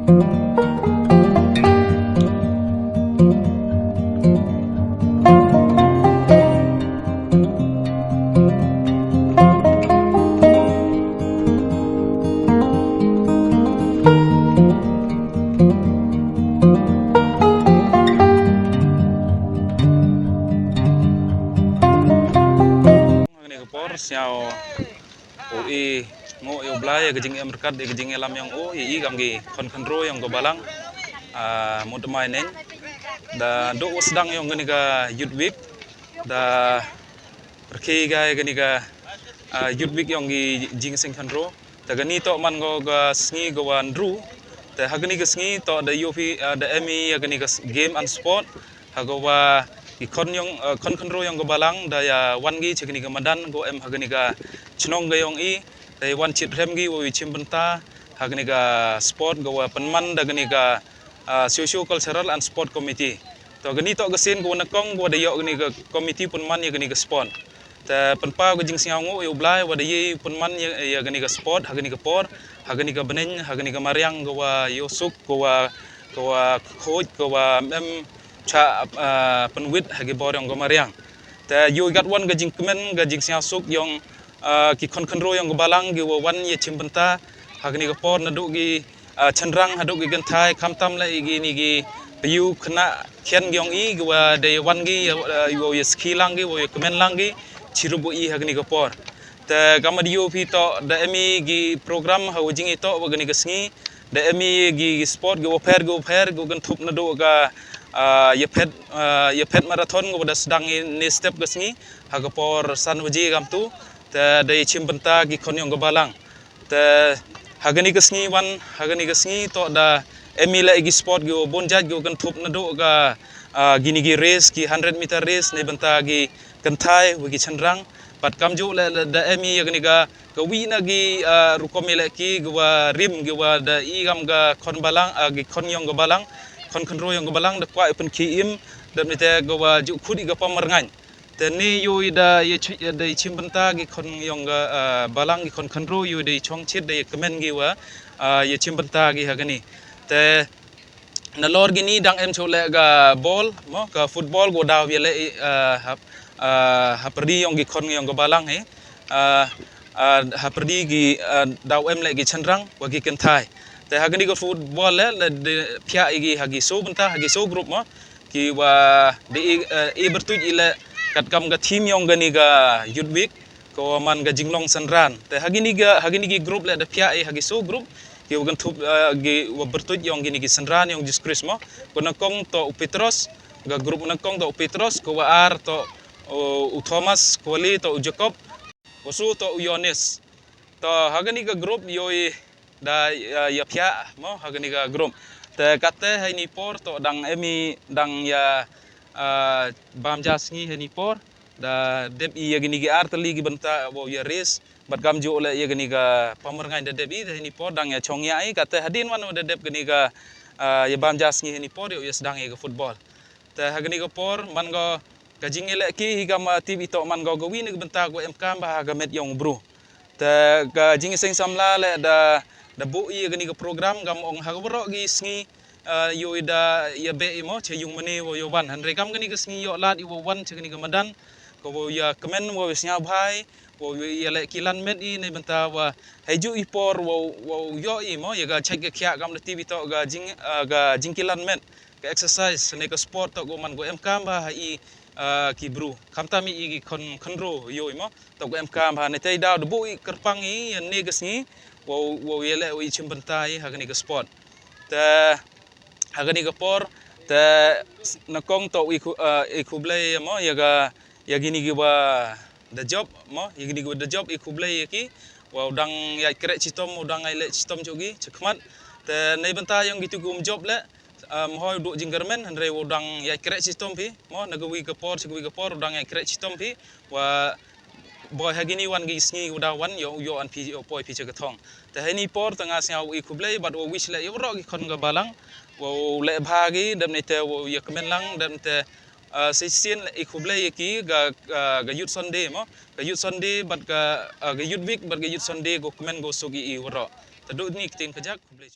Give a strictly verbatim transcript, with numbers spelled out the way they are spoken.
Kani ka por sñiaw u i ngooh ya u Blai ya ka jingem ryngkat ya ka jingyalam yong u, ya i kam ki khon khynroo yong ka balang, ah, mut mai neng. Da dooh u sdang yong kani ka Youth Week, da rkhie ka ya kani ka, ah, Youth Week yong ki jingseng khynroo. Te kani toh man ko ka sngi ko wa ynru. Te ha kani ka sngi toh da yoo phi, ah, da em i ya kani ka s-, game and sport. Ha ko wa ki khon yong, ah, khon khynroo yong ka balang da ya wan ki cha kani ka madan ko em ha kani ka chnong ka yong i. Da ya wan chit rem ki wow ya chimbynta ha kani ka sport ko wa pynman da kani ka, ah, Socio Cultural and Sport Committee. To kani toh ka sien ko wa nyngkong ko wa da yoh kani ka committee pynman ya kani ka sport. Te pynpaw ka jingsñiaw ngooh ya u Blai wa da ye pynman ya, ya kani ka sport ha kani ka por, ha kani ka bneiñ, ha kani ka mariang ko wa yoh suk, ko wa, ko wa khooid, ko wa em cha, ah, pynwit ha ki bor yong ka mariang. Te yoo i katwon ka jingkmen, ka jingsñiaw suk yong, ah, ki khon khynroo yong ka balang ki wa wan ya chimbynta ha kani ka por, nadooh ki, ah, chynrang hadooh ki kynthai, khamtam le i kini ki payu khynnah khian ki yong i ki wa da ya wan ki ya, ah, wow ya sakhi lang ki, wow ya kmen lang ki chirup wa i ha kani ka por. Te kam wa da yoo phi toh da em i ki program ha wa jingitoh wa kani ka sngi. Da em i ki, ki sport ki wa pher, ki wa pher, ki wa kynthup nadooh ka, ah, ya phet, ah, ya phet marathon ko wa da sdang i ne step ka sngi ha ka por san waje kamtu. Te da ya chimbynta ki khon yong ka balang. Te ha kani ka sngi wan, ha kani ka sngi toh da em i le ki sport ki wa bun jait ki wa kynthup nadooh ka, ah, kini ki race, ki hundred meter race, neibynta ki kynthai wa ki chynrang. Bad kamjooh le, le da em i ya kani ka, ka wi na ki, ah, rukom i le ki, ki wa rim, ki wa da i kam ka khon balang, ah, ki khon yong ka balang, khon khynroo yong ka balang, da kwah i pynkhie im, da ni te ka wa jooh khut i ka pamrngañ. Te ni yoo i da ya chi-, da ya chimbynta ki khon yong ka, ah, balang ki khon khynroo yoo i da ya chong chit da ya kmen ki wa, ah, ya chimbynta ki ha kani. Te nalor kini dang em chooh le ka ball, mo, ka football ko daw ya le, ah, hap-, ah, hapyrdi yong ki khon yong ka balang hi. Ah, ah, hapyrdi ki, ah, daw em le ki chynrang wa ki kynthai. Te ha kani ka football le, le da phiah i ki ha ki soo bynta, ha ki soo group mo. Ki wa da i, eh, i byrtuit i le katkam ka theme yong kani ka Youth Week, ko wa man ka jinglong synran. Te ha kini ka, ha kini ki group le da phiah i ha ki soo group, ki wa kynthup, eh, ki wa byrtuit yong kini ki synran yong Jisu Khrist mo. Ko nyngkong toh u Petros, ka group nyngkong toh u Petros, ko wa ar toh u, u Thomas, ko wa le toh u Jakob, ko soo toh u Yohanes. To ha kani ka group yoo i da, ah, ya phiah mo ha kani ka group. Te katte ha ini por toh dang em i dang ya, ah, bam ja sngi ha ini por. Da dep i ya kini ki ar tylli ki bynta wow ya race. Bad kamjooh le ya kani ka pamrngañ da dep i, te ha ini por dang ya chong ya i, katte hadien wan da dep kani ka, ah, ya bam ja sngi ha ini por yow ya sdang ya ka football. Te ha kani ka por man ko ka jingyalam ki hi kam wa tip i toh man ko ka wi na ka bynta ko em kam bha ha ka met yong u bru. Te ka jingseng samla le da, da buh i ya kani ka program kam ong ha ka waroh ki sngi, ah, yoo i da ya beh i mo cha yung mane wow ya wan. Hynrei kam kani ka sngi yoh lad i wow wan cha kani ka madan, ko wow ya kmen, wow ya sñiawbha i, wow ya le ki lan met i, neibynta wa hei jooh i por wow, wow yoh i mo ya ka chait ka khiah kam da tip i toh ka jing, ah, ka jingkilan met, ka exercise ne ka sport toh ko man ko em kam bha ha i, ah, ki bru. Khamtam i ki khon khynroo yoo i mo. Toh ko em kam bha, ne te i daw da buh i kyrpang i ya ne ka sngi wow, wow ya le wow i chimbynta i ha kani ka sport. Te ha kani ka por te nyngkong toh i khu-, ah, i khublei mo ya ka, ya kini ki wa da jop mo, ya kini ki wa da jop i khublei ya ki. Wow dang ya kreh chitom, wow dang ya le chitom jooh ki chakhmat. Te neibynta yong kitu ki um jop le, ah, mo hoi duk jingkyrmen, hynrei wow dang ya kreh chitom phi mo, na ka wi ka por cha ka wi ka por wow dang ya kreh chitom phi. Wa boi ha kini wan ki sngi wow da wan yow, yow an phi, yow poi phi cha ka thong. Te ha ini por te nga sñiaw i khublei bad wow wish le ya waroh ki khon ka balang wow le bha ki, dep ni te wow ya kmen lang, dep ni te, ah, shisien i khublei ya ki ka, ah, ka Youth Sunday mo, ka Youth Sunday bad ka, ah, ka Youth Week bad ka Youth Sunday ko kmen ko suk i i waroh. Te duk ni ki ktien kajak, khublei.